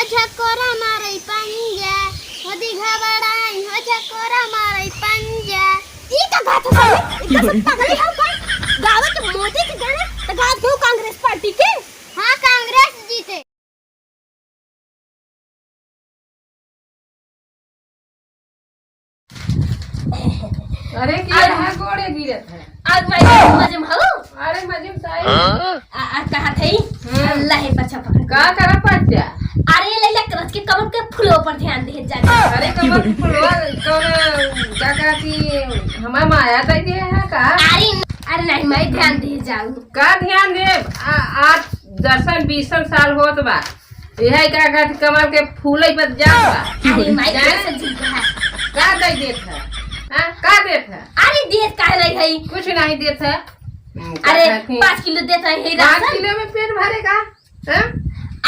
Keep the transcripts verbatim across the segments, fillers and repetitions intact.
छकोरा मारै पंजा, होदी घबराई हो छकोरा मारै पंजा। ई का गात है साले? ई का सब पगली हौ का? गावे के मोदी के गाना, त गात क्यों कांग्रेस पार्टी के? हाँ, कांग्रेस जीते। अरे, की और है, गोड़े गिरत है। और मैं मजे में हूँ। अरे, मजे में तो आई। आ, आ, कहा थे? हम्म। अल्लाह ही पाछा पकड़। का करत बच्चा? अरे, लैला करत के कमर के फूलों पर ध्यान दे जा। अरे, कमर के फूलों, कौन, का कहती, हमार माया दे दिए है का? अरे, अरे नहीं, मैं ध्यान दे जाऊँ। का ध्यान दे? आ, आज दसन बीसन साल होत बा। यही का कहत कमल के फूले पर जात बा। अरे माई, जाए? कैसे झुमका है? का दे देत है? हाँ, का देत है? अरे देत काहे नहीं है? कुछ नहीं देत है। हम्म, अरे का कहत है? पाँच किलो देत है, हे पाँच राशन। किलो में पेट भरेगा? हाँ?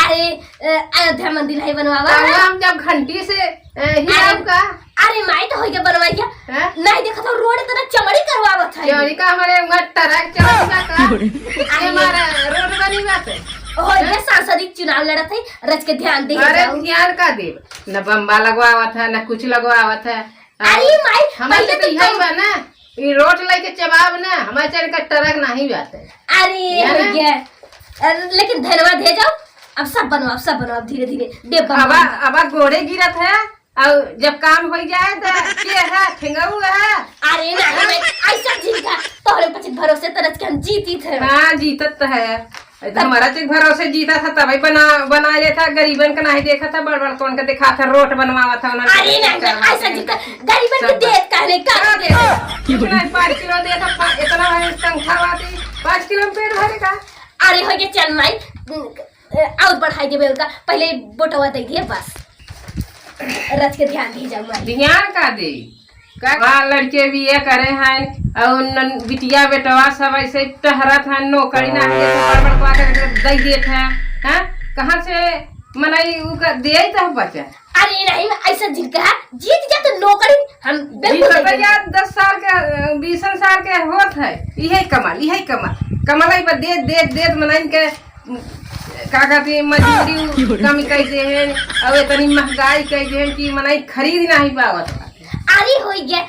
अरे, अ, अयोध्या मंदिर है बनवावा। तो हम जब घंटी से ए, ही अरे, आपका? अरे माई तो होइके बनवाई क्या? हैं? नहीं देखत हो रोड इतना चमड़ी करवावत है। चमड़ी का हमारे वहाँ ट्रक चलत बा का? अरे। ये हमारा रोड बनी बा पे। ओहो, ये सांसदीय चुनाव लड़त है, रच के ध्यान दे अरे जाओ। ध्यान का देब? न बम्बा लगवावत है, न कुछ लगवावत है। अरे माई, हमारे पहले तो तो यही कम बा ना, ये रोड लेके चबाब ना, हमारे चैन का ट्रक नहीं बात है। अरे यार। भैया, अरे लेकिन धन्यवाद दे जाओ, अब सब बनवाओ, सब बनवाओ धीरे धीरे, डेब्बा अब, में। अब गोड़े गिरत है। और जब काम हो जाए तो के है? ठेंगऊ है? अरे ना, ना, ना, ऐसा झिनका तोहरे पछे भरोसे तरस के हम जीती थे। हाँ, जीतत तो है। ये तो तब हमारा चीज भरोसे जीता था, तभी बना, बना लेता। गरीबन का नहीं देखा था, बड़ बड़ कौन का दिखा था, रोड बनवावा था उन्होंने। अरे ना, ना, ऐसा झिनका गरीबन के सब देत का नहीं, का हाँ, देत? देत। कितना है, पाँच किलो देता, पा-, इतना है, संख्या वाती, पाँच किलो में पेट भरेगा। अरे हो गया, चल माई, ए, और बढ़ाई देबे उनका, पहले बोटवा दे दिए बस। रच के ध्यान दी जाऊ माई। ध्यान का दे? का, हाँ, लड़के भी ये करे हैं, और नन-, बिटिया बेटवा सब ऐसे टहरत हैं, नौकरी ना मिले तो बड़ बड़ बात है, दे देत हैं, हैं? कहाँ से मनई उ का दे तो बच्चा? अरे नहीं, ऐसा जिनका जीत जा तो नौकरी हम बिल्कुल जीत दे देंगे। यार, दस साल के, अ, बीसन साल के होत है, इहे कमाल, इहे कमाल। कमाल ही पर दे, दे, दे मनई के का कहती, मजदूरी कम कर दे हैं, अब इतनी महंगाई कर दे हैं कि मनई खरीद नहीं पावत बा। अरे होई गया,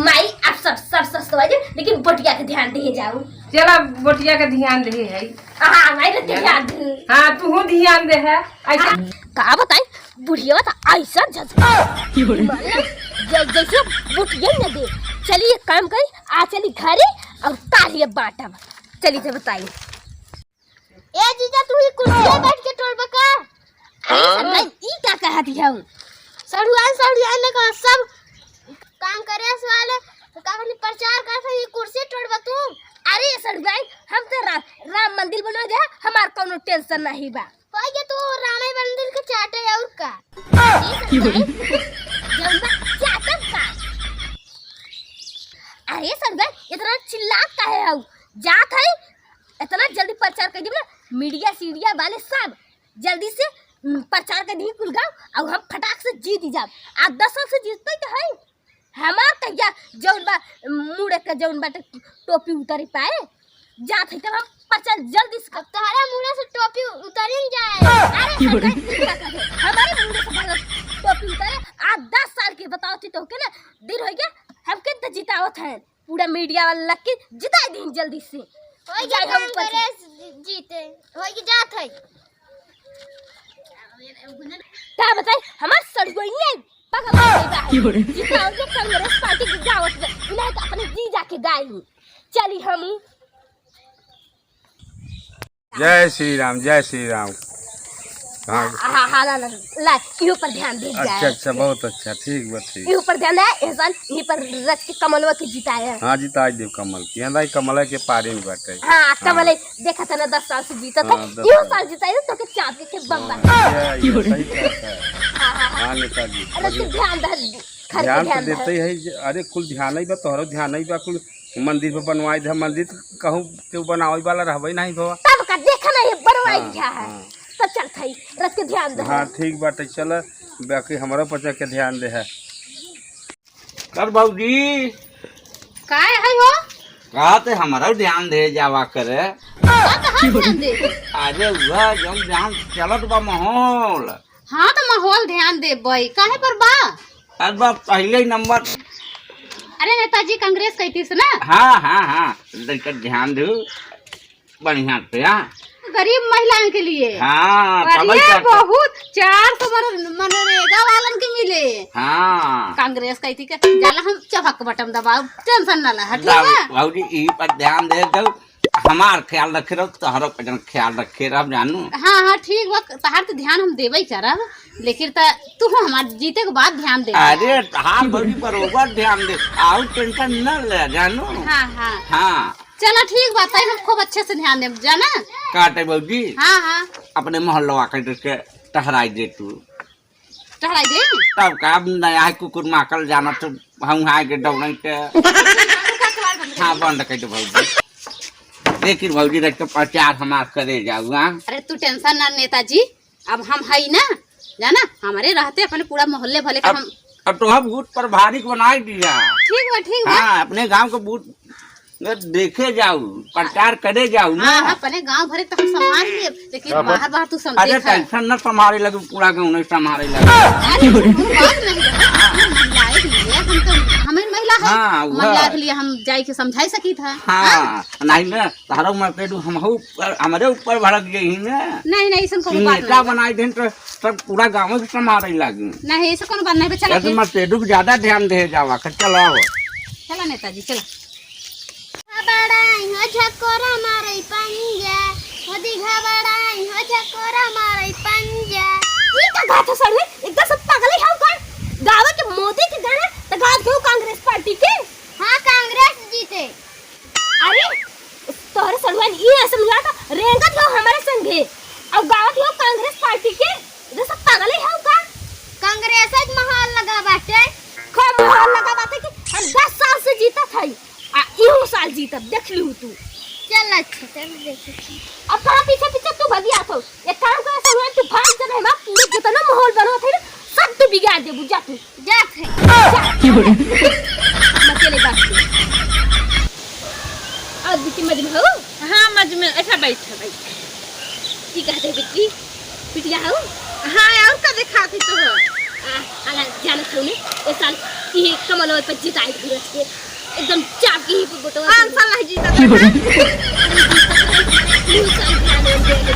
माई, अब सब, सब सस्ता हो जाए, लेकिन बोटिया के ध्यान दे जाऊ। चला, बोटिया के ध्यान दे है। हाँ, माई, तो ध्यान दे। हाँ, तू ध्यान दे है। ऐसा हाँ, का बताई, बुढ़िया तो ऐसा झस-, मारला, जै-, जैसे बोटिया ही न दे। चली, एक काम करी, आ चली घरे और काल्हि बांटब। चली, जब बताई। ए जीजा, तू ही कुर्सिया बैठ के टोलबा का? अरे हाँ? सड़ुआइन, ई का कहत हऊ? सड़ुआइन, सड़ुआइन ने कहा सब काम करे वाले, का कहनी, प्रचार करत है, ये कुर्सी टोलबा तू? अरे सड़ुआइन, हम तो रा-, राम मंदिर बनवा दे, हमार कौनो tension नहीं बा। होई के तू रामे मंदिर के चाटे और का? अरे सड़ुआइन, जौन बा चाटब का? अरे सड़ुआइन, इतना चिल्लात काहे हऊ? जात है, इतना जल्दी प्रचार कर दी ना, मीडिया सीडिया वाले सब जल्दी से, उम, प्रचार कर दी कुल गाँव, और हम फटाक से जीत ही जाब। आ दस साल से जीतते तो है, हमार कहिया जौन बा, मुड़े के जौन बाटे टोपी उतारी पाए, जात है तब हम प्रचार जल्दी से। अब तोहरे मुड़े से टोपी उतारी न जाए। अरे सरकार, ई का कहत है? हमारे मुड़े से भला टोपी उतारे, आ दस साल के बताओ थी तो के ना, दिन हो गया, हमके तो जितावत है। पूरा मीडिया वाला लग के जिताई दीन जल्दी से। होई के जाए हम ऊपर से। कांग्रेस जीते, होई के जात है। का बताई, हमार सड़ुआइये पगल हो गई बा। की बोले? जितना हो गया कांग्रेस पार्टी की गावत बा, इन्हें तो अपने जीजा के गाई। चली हम। जय श्री राम, जय श्री राम। हाँ। हाँ, हाँ, ला, ला, ला, इहो पर ध्यान दे अच्छा, जाए। अच्छा, बहुत अच्छा, ठीक बा, ठीक। इहो पर ध्यान दे, एहसान, इही पर रच के कमलवा के जिताए। हाँ, जिताई देव कमल के। यहाँ दाई कमल के पारे में बाटे। हाँ, हाँ। कमल देखा था ना, दस साल से जीता था, हाँ, दस इहो साल। साल जिताए, तो के चाप के बम्बा। हाँ, ये, ये सही कहता है। हाँ, हाँ, हाँ। हाँ, नेताजी, रच के मजबूत। ध्यान दे, घर के ध्यान तो ध्यान देते दे। ही है, अरे, कुल ध्यान ही बा, तोहरो ध्यान ही बा, कुल मंदिर पे बनवाई दे, मंदिर तो कहूँ केहू बनावे वाला रहबे नहीं भवा। तब का देखा ना ये बनवाई हाँ, दिया है। हाँ। तब चल थाई, रच के ध्यान दे। हाँ, ठीक बाटे, चल, बाकी हमरो पर के ध्यान दे है। कर भौजी। काय है हो? का ते हमरो ध्यान दे जावा करे। का कहाँ ध्यान दे? अरे वह जौन ध्यान चलत बा माहौल, हाँ, तो माहौल ध्यान देबई, काहे पर बा? अरे बा, पहिले ही नंबर। अरे नेताजी, कांग्रेस कइतीस ना? हाँ, हाँ, हाँ, लइका ध्यान दू, बढ़िया से, हाँ। गरीब महिलाओं के लिए। हाँ, अरे पढ़ाई करते। बहुत, चार सौ मनरे-, मनरेगा वालन के मिले। हाँ। कांग्रेस कइती के, जाला हम चभक बटन दबाओ, tension ना ला, ठीक बा? भौजी, ई पर ध्यान दे दो। हमार ख्याल रखे रहो, तोहरो के जन ख्याल रखे रहो, जानू। हाँ, हाँ, ठीक बा, तहार तो ध्यान हम देबे ही करब, लेकिन त तू हमार जीते के बाद ध्यान दे। अरे, तहार बड़ी बरोबर ध्यान दे, आउ tension न ले, जानू। हाँ, हाँ। हाँ। चला, ठीक बा, तई हम खूब अच्छे से ध्यान देब, जाना। काटे भौजी? हाँ, हाँ। अपने मोहल्लवा के देख के टहराई दे तू। टहराई दे? तब का, अब नया है कुकुर माकल जाना तो हम आए के दौड़े के। हाँ, बंद कर दे भौजी। लेकिन भौजी रख के प्रचार हमार करे जाऊ, हाँ? अरे तू tension ना नेताजी, अब हम हई ना, जाना, हमरे रहते अपने पूरा मोहल्ले भले का अब, हम अब तो हम बूथ प्रभारी को बनाई दिया। ठीक बा, ठीक बा। हाँ, अपने गांव को बूथ देखे जाऊ, प्रचार करे जाऊ ना। हाँ, हाँ, अपने गांव भरे तो हम संभाल लेब, लेकिन अब बाहर, बाहर तू समझे अरे खा। Tension न संभाले लगू, पूरा गांव नहीं संभाले लगू। अरे, कोनो बात नहीं है। हम लायक नहीं है, हम तो, हमें महिला है। हाँ, महिला वह। के लिए हम जाई के समझाई सकी था। हाँ, हाँ? नहीं ना, तारो मरते दू, हम हो ऊपर, हमरे ऊपर भड़क गई ही ना। नहीं, नहीं, ऐसन कोनो बात नेता नहीं। बनाई देन तो सब पूरा गांव के संभाले लागी। नहीं, ऐसे कोनो बात नहीं, चला ऐसे फिर। मरते दू ज्यादा ध्यान दे जावा, चलो आओ। चला नेताजी, चला। घबराई हो झकोरा मारई पंजा, मोदी घबराई हो झकोरा मारई पंजा। ई का गाथा सर में एकदम सब पागल है का? गावे के मोदी के गाना त गात हो कांग्रेस पार्टी के। हाँ, कांग्रेस जीते। अरे, तोहरे सड़ुआ ने ई ऐसे मिला था, रेंगत हो हमारे संगे, अब गावत हो कांग्रेस पार्टी के। इधर सब पागल है का? कांग्रेस के माहौल लगा बाटे। खूब माहौल लगा बाटे कि हम दस साल से जीतत हई, आ इहू साल जीतब, देख लिहू तू। चल अच्छा, चल देखी। अब तोरा पीछे पीछे तू भगी आत हो। एक काम कर, सड़ुआ, तू भाग जा, नहीं, पूरे जितना माहौल बनवा थे ना, सब तू बिगाड़ देबू, जा तू। जात है। जा। हम अकेले बात करी। और बिट्टी मजमे हो? हाँ, मजमे, अच्छा, बैठ, बैठ। की कहते बिट्टी? बिटिया हो? हाँ, और का दिखाती तो हो? आ, अगर जानत हो ने, ए साल ई कमल और पर जिताई धुरस के। एकदम चाप की ही पे बोटो। पाँच साल नहीं जीता था। तीन साल ध्यान दे, दे, दे।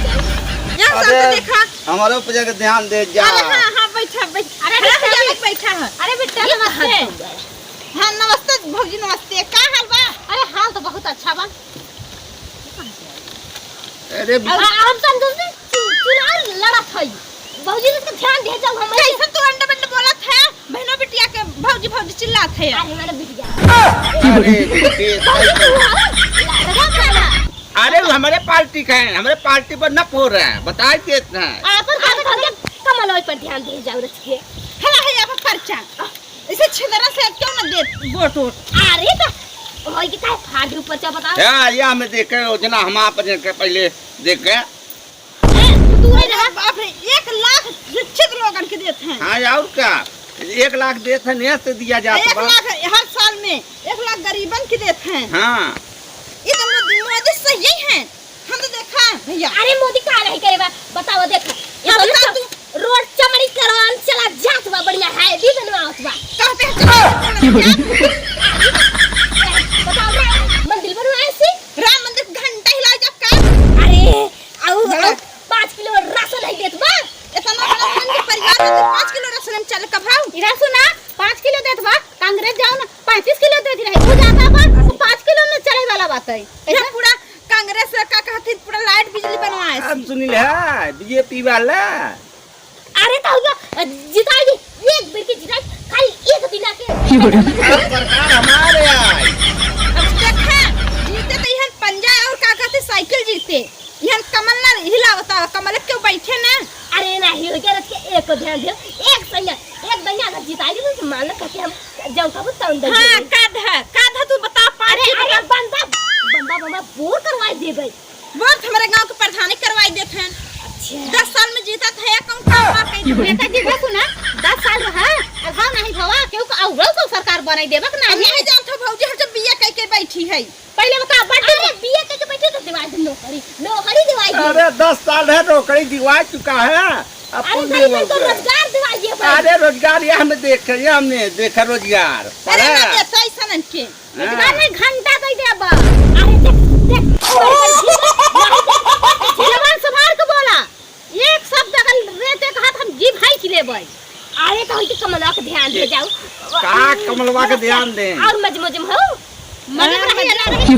यहाँ साल अरे, तो देखा। हमारे ऊपर जाके ध्यान दे जा। अरे हाँ, हाँ, बैठा, बैठ-, अरे, अरे, बिट्टा, भैया, बैठा है। अरे, बिट्टा, ये नमस्ते। कहाँ से हो गए? हाँ, नमस्ते, भौजी, नमस्ते। का हाल बा? अरे, हाल तो बहुत अच्छा बा। अरे, अरे, हम समझे चु-, चुनाव लड़त हई। भौजी, इसके ध्यान दे जाओ, हम कैसे तू अंडा बंड बोलत है? बहनों बिटिया के भौजी, भौजी चिल्लात है। अरे, हमारे बिटिया। अरे, बिटिया। भौजी, तू हो? लड़का खाना। अरे, वो हमारे पार्टी का है, हमारे पार्टी पर न पो रहा है, बताई देत है। आप पर अरे, कमल ओइ पर ध्यान दे जाओ, रच के। हला है यहाँ पर पर्चा। इसे छिदरा से क्यों न दे वोट वोट? अरे, तो ओइ के काहे फाड़ दे पर्चा, बताओ। यार, ये हमें देखे, उतना हम आप देखे, पहले देखे। ए, तू है ना? बाप रे, एक लाख शिक्षित लोगन के देत हैं। हाँ, और का? एक लाख देत हैं, नया से दिया जात एक बा। लाख हर साल में, एक लाख गरीबन के देत हैं। हाँ। ये तो मो-, मोदी सही है। हम तो देखा, भैया। अरे, मोदी का नहीं करे बा? बताओ, देखा। ये हाँ, तो बता ना तू। रोड चमड़ी करवान चला जात बा, बढ़िया है, भी बनवावत बा। कहाँ पे है? बताओ ना, मंदिर बनवाए से? राम मंदिर घंटा हिलाए जब का? अरे, आउ, बड़ा आउ, पाँच किलो राशन है देत बा। इतना बड़ा मंदिर परिवार में तो पाँच किलो राशन हम चल कब हाउ? इधर सुना, पाँच किलो देत बा, कांग्रेस जाओ ना, पैंतीस किलो देत रहे, वो ज्यादा बा, वो पाँच किलो में चले वाला बात है। ये ऐसा? पूरा कांग्रेस का कहती पूरा लाइट बिजली बनवाए अब सी। सुनील है, बीजेपी वाला। अरे तो हुआ, जिताई दे, एक बेर के जिताई, खाली एक दिन आके। अब सरकार हमारे आई। अब देखा, जीते तो इहन पंजा और का कहते साइकिल जीते। इहन कमल ना हिलावता, कमल के बैठे ना। अरे नाही, हो गया रच के एक को ध्यान दे, एक सैया, एक दैया अगर जिताई दे तो मान लो कहते हम जाऊ कबू तौन दे हाँ, देबे। का धा, का धा तू बता, पाँच अरे, अरे, बंदा, बंदा, बंदा बोर करवाई देबे। वोट हमरे गांव के प्रधानी करवाई देत हैं। अच्छा। दस साल में जीतत है, कौन काम बा कहीं? नेताजी, बस ना, दस साल रहा, अब हम नहीं भवा, केहू का अउरो को सरकार बनाई देबक ना। अब नहीं जानत हो भौजी, हम जब बीए कह के बैठी है। पहले बता, बर्थडे अरे, में बीए कह के बैठी तो दिवाई दे नौकरी, नौकरी दिवाई दे। अरे, दस साल है, नौकरी दिवा चुका है। अपन अरे, गरीबन को रोजगार दिवाइए भाई। अरे, रोजगार ये हमने देखे, ये हमने देखा रोजगार। अरे, पढ़ा। ना देता ऐसा नन के। हाँ। रोजगार नहीं, घंटा दे दे अब। अरे, देख, देख, जबान संभाल के बोला। एक शब्द अगर रे ते कहा, हम जीभ हाँइच लेबै। अरे, तो होई कि कमलवा के ध्यान दे जाऊ। का कमलवा के ध्यान दे? और मजे, मजे में हो। मजे में रही, अरे, रही।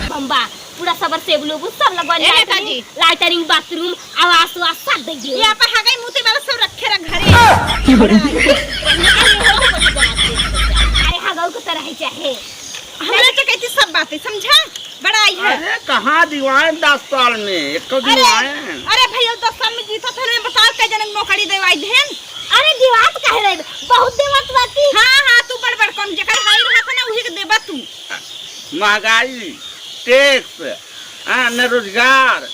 बम्बा, पूरा सबर से लोग सब लगवा ए, लाइटरिंग, नेताजी। लाइटरिंग, बाथरूम, आवास, आवास सब दे दिए। ये आप हगाई मूते वाला सब रखे रह घरे। अरे, हगाऊ के तरह ही चाहे। हमरा तो कहती सब बातें, समझा? बड़ा आई है। अरे, कहाँ दिवाएं दस साल में? एक तो अरे, दिवाएं। अरे भैया, दस साल में जीता था, हमें बताओ, कई जनक नौकरी दिवाई देन? अरे, दिवात काहे रहे? बहुत दिवात बाती। हाँ, हाँ, तू बड़ बड़ कौन, जेकर हाई रहा था ना, उही के देबा तू। महंगाई, टैक्स, हाँ, न रोजगार,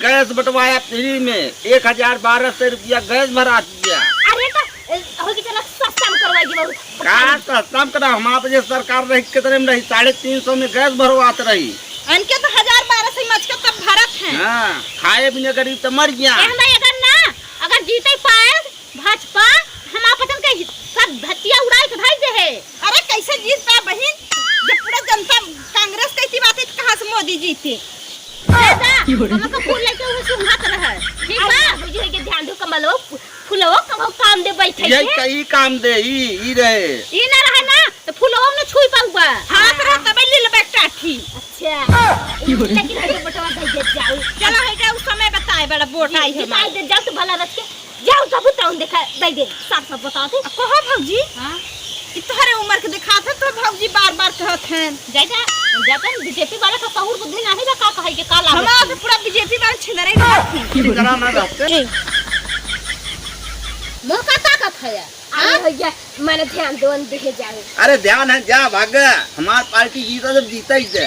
गैस बंटवाया फ्री में, एक हजार बारह सौ रुपया गैस भरा दिया। अरे तो, ए, हो कि चला सस्ता में करवाई दी बाबू। का सस्ता में करा? हमार जे सरकार रही, कितने में रही? साढ़े तीन सौ में गैस भरवात रही। इनके तो हजार बारह सौ मच के तब भरत हैं। हाँ, खाए बिना गरीब तो मर गया। ए, हम भाई अगर ना, अगर जीते पाए, भाजपा, हम आपन के सब धतिया उड़ाई के धई दे है। अरे कैसे जीत पाए बहिन, जब पूरा जनता कांग्रेस कहती बात है तो कहाँ से मोदी जीते? जा, जा, कमल का फूल लेके उहे सूंघत रहे। ठीक बा? अरे, बुझे के ध्यान दो, कमलो, फु-, फुलवो कबो काम दे बैठे यही के। कई काम दे, ई, ई रहे। ई ना रहे ना, तो फुलवो न छुई पाउबा। हाँ, तो रहे तबे ले लेबे टाठी। अच्छा। लेकिन हटे बटवा दे दे जाऊ। चला है जा, उस समय बताए बड़ा वोट आई है जिताई हमारे। दे जाऊ तो भला रच के। जाऊ तब तौन देखा, दे दे, साफ साफ बता दे। आ, कहो भौजी, हाँ? ई तोहरे उम्र के दिखात है, तो भौजी बार बार कहत हैं। जाए जा, जाते हैं, बीजेपी वाला का सहूर बुद्धि नाही बा, का कहे के, का लागत हमारा है? तो पूरा बीजेपी वाला छिंदरा ही रहत है। छिंदरा ना रहते। ए। मुँह का ताकत है यार? अरे हाँ? भैया, मैंने ध्यान देवन दिहे जाए। अरे ध्यान है, जा भाग, हमार पार्टी जीता जब जीता ही दे।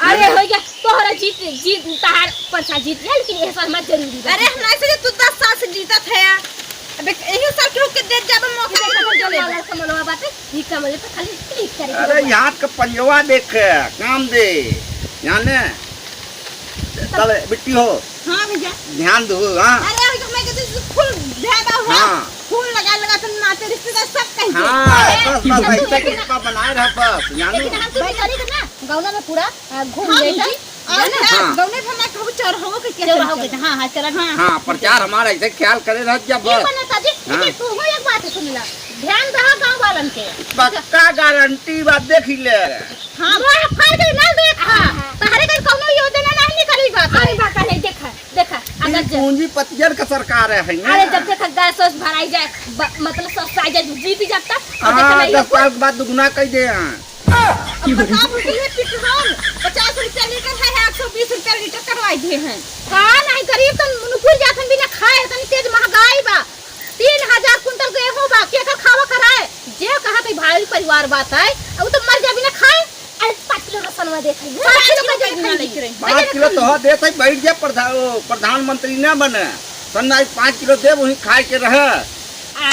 अरे भैया, तोहरा जीत, जीत, तहार पर्चा जीत गया, लेकिन ये साल मत जरूरी बा। अरे, हम ऐसे जो तू दस साल से जीतत है। अब एक, यही साल के होके देत जाबे मौका, ये देखो, तो जो चले लाल बे। कमलवा बाटे, ये कमल पे खाली click करे के अरे, बा। यहाँ का पंजवा देख, काम दे, जाने। तब बिट्टी हो। हाँ भैया। ध्यान दो, हाँ। अरे, अभी तो मैं कहती हूँ, फूल ध्यान दो, हाँ। हाँ। फूल लगा, लगा, तुम नाते रिश्तेदार सब कह दे। हाँ, बस, बस, ऐसे कृपा बनाए रह, बस, जानो। लेकिन हम तो भाई, करी ना, गौना में पूरा आ, घूम हाँ, ले भौजी। जा। और ना, हाँ। गौने पे मैं कहूँ चौराहो के क्या चौराहो चल के, चल। हाँ, हाँ, चला, हाँ। हाँ, प्रचार हमारा ऐसे ख्याल करे रहत जा ठीक बस। बा नेताजी, हाँ। लेकिन तू हो एक बात सुन ला। ध्यान रहा गाँव वालन के। पक्का गारंटी बात देखी ले। हाँ। मोह फल के ना देख, हाँ। हाँ। तहरे के कौनो योजना नहीं निकली बा। अरे बा, का नहीं देखा, देखा, अगर ई जब पूंजीपतियन का सरकार है, है ना? अरे जब देखा गैस वैस भराई जाए, ब-, मतलब सस्ता जाए, जीत जाता, और हाँ, देखा नहीं दस साल के बाद दुगुना कई दे, हाँ। अब बताओ, भैया, पेट्रोल पचास रुपया लीटर है, आठ सौ बीस रुपया लीटर करवाई दिए हैं। का नहीं, गरीब तो नुकुर जात हैं बिना खाए, इतनी तेज महंगाई बा। तीन हजार कुंटल गेहूं बा, केकर खावा कराए? जे कहा कि भाई परिवार बात है, अब तो मर जा बिना खाए। अरे, पाँच किलो रसनवा देत है। पाँच किलो का देत है। पाँच किलो तो हो देत है, बैठ जा, प्रधा-, ओ, प्रधानमंत्री ना बने। सन्ना एक पाँच किलो देब, वहीं खाए के रहे। आ,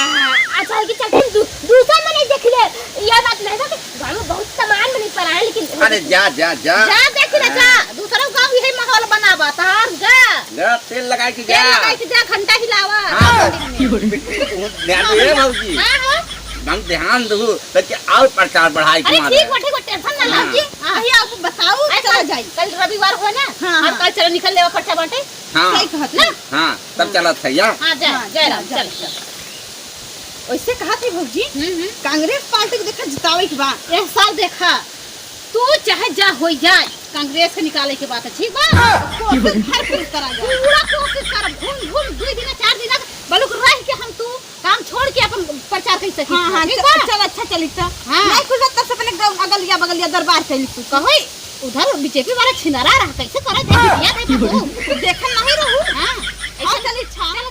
अच्छा, कि चलते हैं, दू-, दूसरा मने देख ले। ये बात नहीं था कि गाँव में बहुत सामान बनी पड़ा है, लेकिन अरे जा, जा, जा। जा देख ले, जा। हाँ। दूसरा गाँव यही माहौल बना बा, तार जा। जा, तेल लगाए के तेल जा। लगाए के जा, घंटा हिलावा। हाँ, ध्यान दे भौजी। हाँ, हाँ। हम ध्यान दू, ताकि और प्रचार बढ़ाए के अरे मारे। ठीक बा, ठीक बा, tension ना हाँ। लो जी। हाँ। भैया, आप बताओ, अरे चला कल, जाई। कल रविवार हो ना? हाँ, और हाँ। कल चलो निकल लेवा पर्चा बांटे। हाँ। सही कहत ना? हाँ, तब चलत है या? हाँ, जा, हाँ, जा जा, राम, जा, चल। जा। वैसे कहत है भौजी, हम्म, हम्म। कांग्रेस पार्टी को देखा जितावे के बा। एक साल देखा, तू चाहे जा होई जाए, कांग्रेस के निकाले के बात है, ठीक बा? हाँ, कोशिश भरपूर करा जाए। पूरा कोशिश करब, घूम घूम दुई दिन, चार दिन, बलुक रह के हम तू काम छोड़ के अपन प्रचार कर सकी। हाँ, हाँ, ठीक चल, बा? चल, अच्छा चली तो। हाँ। नहीं कुछ तब से अपने गाँव अगलिया बगलिया दरबार कर ली तू। कहो, उधर बीजेपी वाला छिनारा रहा, कैसे करे थे, बिटिया थे बाबू। देखल नहीं रहू। हाँ। और चली, अच्छा। चलो,